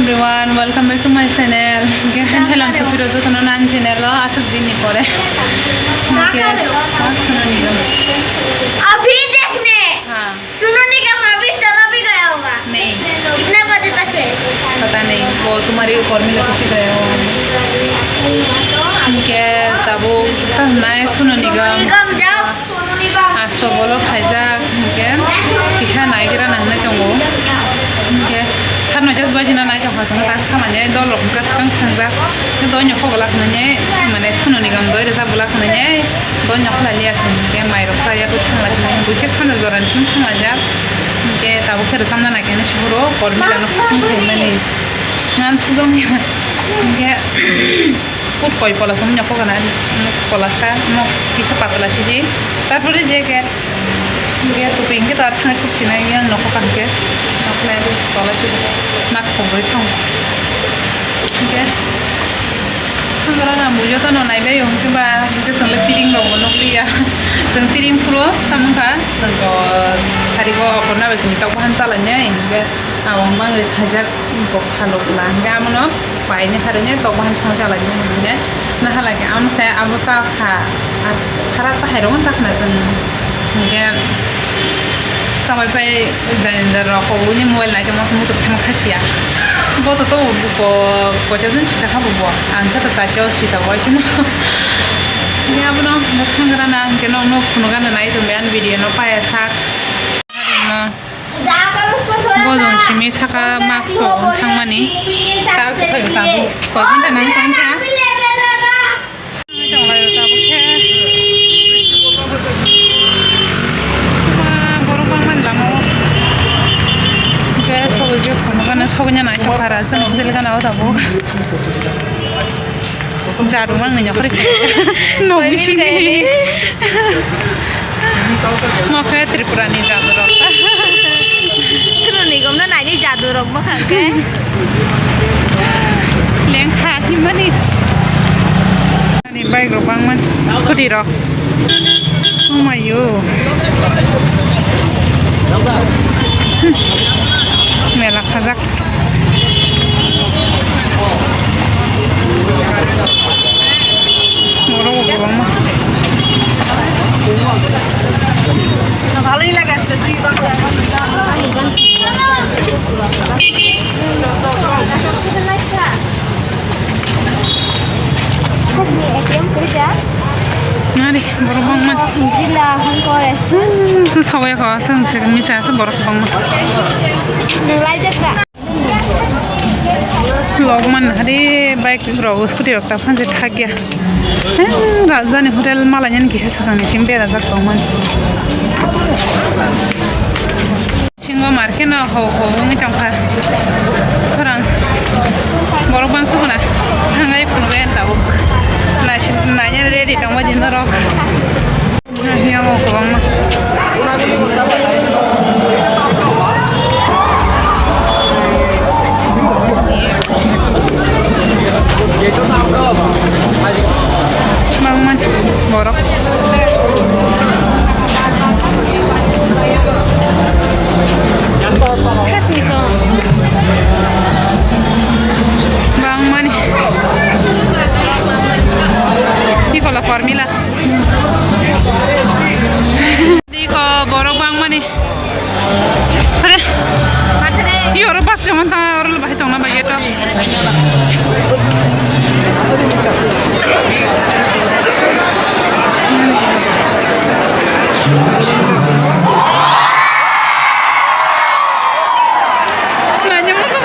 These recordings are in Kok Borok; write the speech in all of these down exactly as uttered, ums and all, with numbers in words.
Everyone, welcome back to my channel. Hingke, hello, ang Sophie Rojo, tono nang channel o aswk din ni pore. Hingke, ah, Sunu Nigam. अभी देखने। हाँ। सुनो निगम अभी चला भी गया होगा। नहीं। कितने बजे तक है? पता नहीं, वो तुम्हारी ऊपर में लगी सी गया होगा। ठीक है, तब वो, तब ना है, सुनो निगम। निगम जाओ। Aswk bolo phaijak, hingke kisa naigra nangna tongo. Hingke sat noita bajina nai tongkha, chwng tas thamani dol rok hingke swkang thangjak. Doino kok bwla khnani mane Sunu Nigam doi rwjak bwla khnani doino khlai liya chwng, hingke mairok sa ya twi thangla chwng, buikhe sanja jorani chwng thanglaijak. Hingke tabuk khe rwchabna nai khe sohoro Pormila no phone khaimani. Ngan thugong ya. Hingke Kut koi pola song nyoko kana, muk pola sa, muk kisa patla sidi. Tarpore je ke, je tuping ke tar thang thuk sina yang noko kan ke. Nokle pola sidi. Max pogoi thang. Ke. Hangra na mujo to no nai bai yung ke ba, ke song le tiring rok no kliya. Song tiring puro, tamung kha, song ko, sari ko, korna bai kini tok bahan chala nyai, ke. Awang bang khajak. Kok halok la hingke amono paine harine tok bahan song chalai hingke nahalai ke amo se abo sa kha sara ta hairok wng sakna chwng hingke chamai pai jani jani rok koboni mobile nai tongma se muchuk thangma kha suya bo to to bo koita jani sisa kha bo ang khe to charta o sisa bo sino hingke abono bwkhangrana hingke nokno phunukgana nai tongdi ani video no paya sak. Gojong simi saka mask rok wng thangmani. Tak se phai tabuk koi ghanta nang tong kha. Tong lai tabuk khe. Ma borok bangmani lama o. Hingke sogwi khe phunukgana sogwi nai tongkha rasta ni hotel gana o tabuk. Jadu ang ni nokori. Nokni sini. Mo khe Tripura ni jadu rok. Sunu Nigam no naini jadu rok bwkha khe. Lengkha himani. Ani bike rok bangmani scooty rok. Oh my yo. Mela khajak. Borok bo kwbangma. ভালোই লাগে আসলে, তুই Bangla. Nari, borok bangma. Jila, hangkor, es. Hmm, su sogoi ko, aswng se misa aswk borok bangma. Nung lai jakra. Vlog man hari bike rok scooty rok ta phan se thak ya. He, Rajdhani hotel malai nani kisa swkang ni sim bera jak tong man. Singo market no ho ho wngwi tong kha. Khorang borok bangsa khna thangai phunugwi ang tabuk. Nai nai ready tong bai di norok. Yang kwbangma. Bangma borok. Khasni song. Bangmani. Ikola Pormila. Diko borok bangmani. Hare. Iyo oro bus jaman ta oro bahai tongna bagya to. Nanya mo sa.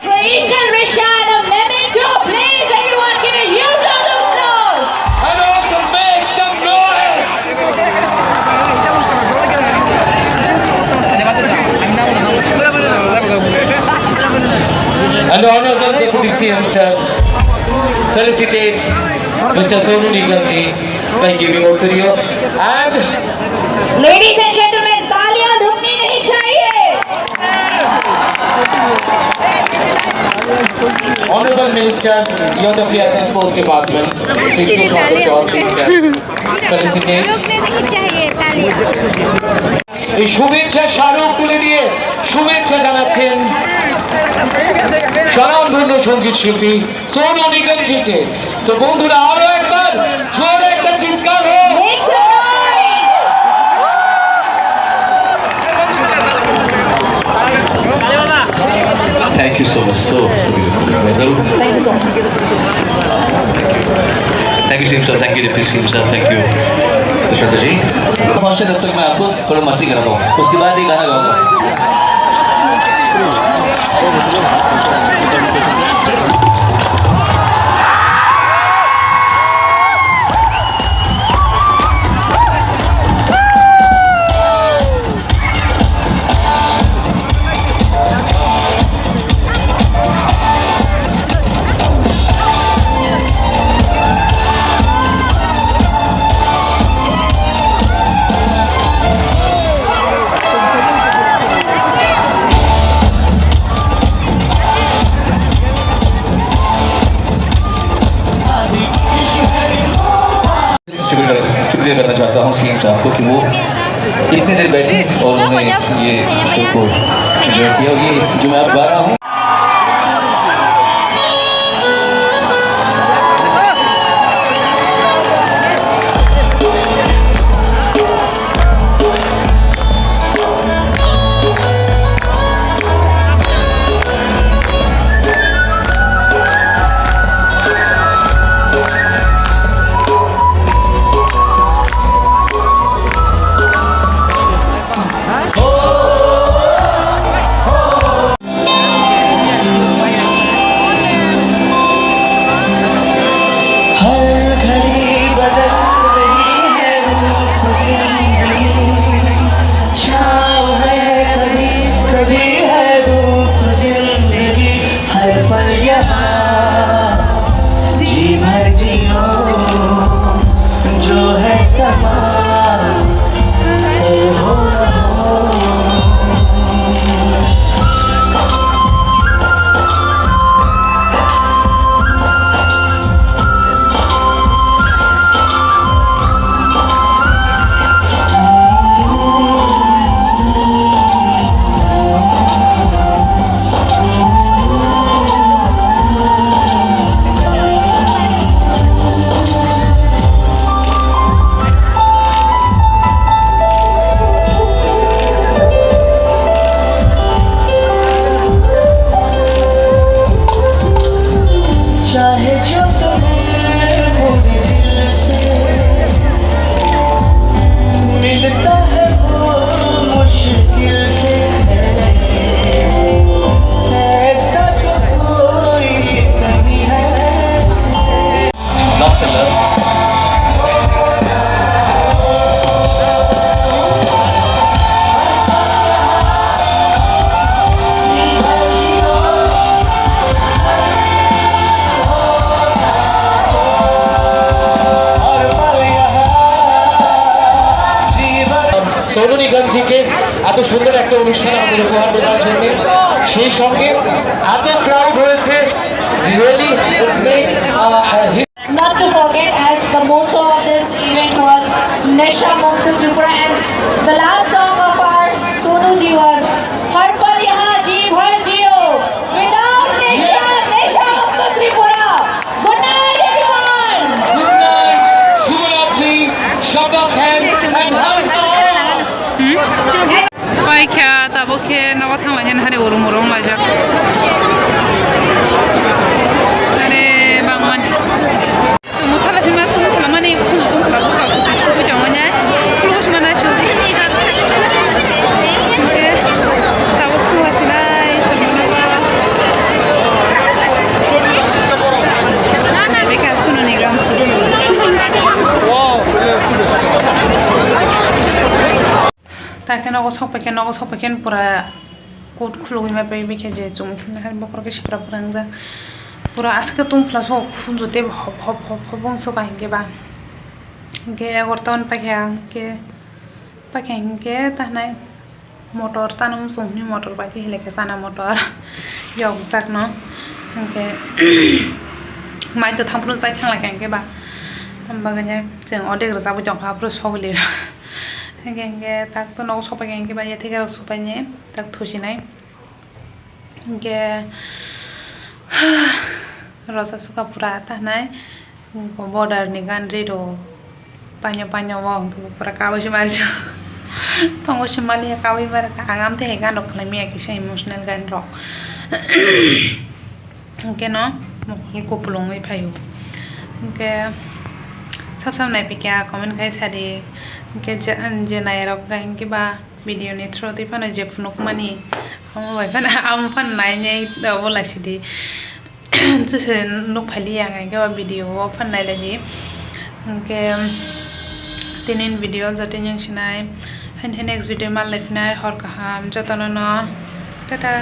Traditional Rishana memento, please everyone give a huge round of applause. And also make some noise. And Honorable Deputy C M sir, felicitate Mister Sonu Nigam ji by giving Uttariyo and Ladies and gentlemen, तालियां रुकनी नहीं चाहिए। Honorable Minister, Youth Affairs and Sports Department, Shri Subrata Chaudhary sir, felicitate. এই শুভেচ্ছা স্মারক তুলে দিয়ে শুভেচ্ছা জানাচ্ছেন স্বনামধন্য সঙ্গীত শিল্পী সোনু নিগম জিকে। তো বন্ধুরা, আরো একবার জোরে একটা চিৎকার হোক। Make some noise. Thank you so much. So, so beautiful. Thank you so much. Thank you, Sim sir. Thank you, Deputy Sim sir. Thank you, Sushanta ji. पाँच सौ तक मैं आपको थोड़ा मस्ती कराता हूँ, उसके बाद ये गाना गाऊंगा। शुक्रिया, शुक्रिया करना चाहता हूँ सीएम साहब को कि वो इतनी देर बैठे और उन्होंने ये शो को एंजॉय किया। और ये जो मैं अब गा रहा हूँ, हर घड़ी बदल रही है रूप जिंदगी, छाँव है कभी, कभी है धूप जिंदगी, हर पल यहाँ जी भर जियो, जो है समा कल हो ना हो। चाहे जो तुम्हें पूरे दिल से मिलता है वो मुश्किल से, ऐसा जो कोई नहीं है। সোনু নিগম জিকে এত সুন্দর একটা অনুষ্ঠান আমাদের উপহার দেওয়ার জন্য, সেই সঙ্গে এত ক্রাউড হয়েছে, really it's make, uh, a Not to forget, as the motto of this event was Nesha Mukta Tripura, and the last song of our Sonu ji was Har Pal Yahan Ji Bhar Jiyo. Without Nesha, Nesha Mukta Tripura. Good night, everyone. Thanglaijani hari urum urum laijak. Are bangmani. Chwng mothala sima tongphalamani khunu tongphala suka kutu tubui tongo nyai. Khuluk sima naisu. Hwnkhe tabuk thangla sinai chwng mothala. Nana bikha sununi gam. Takhe nogo sok paikhe, nogo sok paikhe pura kut khulugwi ma pai bikhe je chumui phimna hai bokhorok khe sipra pura wngjak. Pura aswk tongphla sok khunju tei hop hop hop hop wng sok hinkhe ba. Hinkhe egarota hwn paikha hinkhe, paikha hinkhe ta hinai motor tano muchung hwnwi motor bai khe hilai khe chana motor yokjak no. Hinkhe mai to thang phuru chai thang lai kha hinkhe ba. Bagwi chwng odek rwchapwi tongkha aphuru sogwi lai. Hinkhe hinkhe tak to nogo sopai kha hinkhe ba yathai rok sopai ni tak thusinai. Hinkhe rosa suka pura ta hinai border ni gan ri rw paino paino o hinkhe bo pura kaui se mari tongo se mani kaui mari ang amtwi hai gan rok khlai maya kisa emotional gan rok. Hinkhe no mokol kupulung wi phaio. Hinkhe sab sab naiphikya comment khai sadi. Hinkhe je, je nairok hinkhe ba video ni through twi phano je phunukmani amo bai phano amo phano nainai obo laisidi. Chwse nuk phailiya ang hinkhe ba video o phano nailaidi. Hinkhe tini video jotoni wngsinai. Haini next video mal laiphinai hor kaham jotono no. Tata.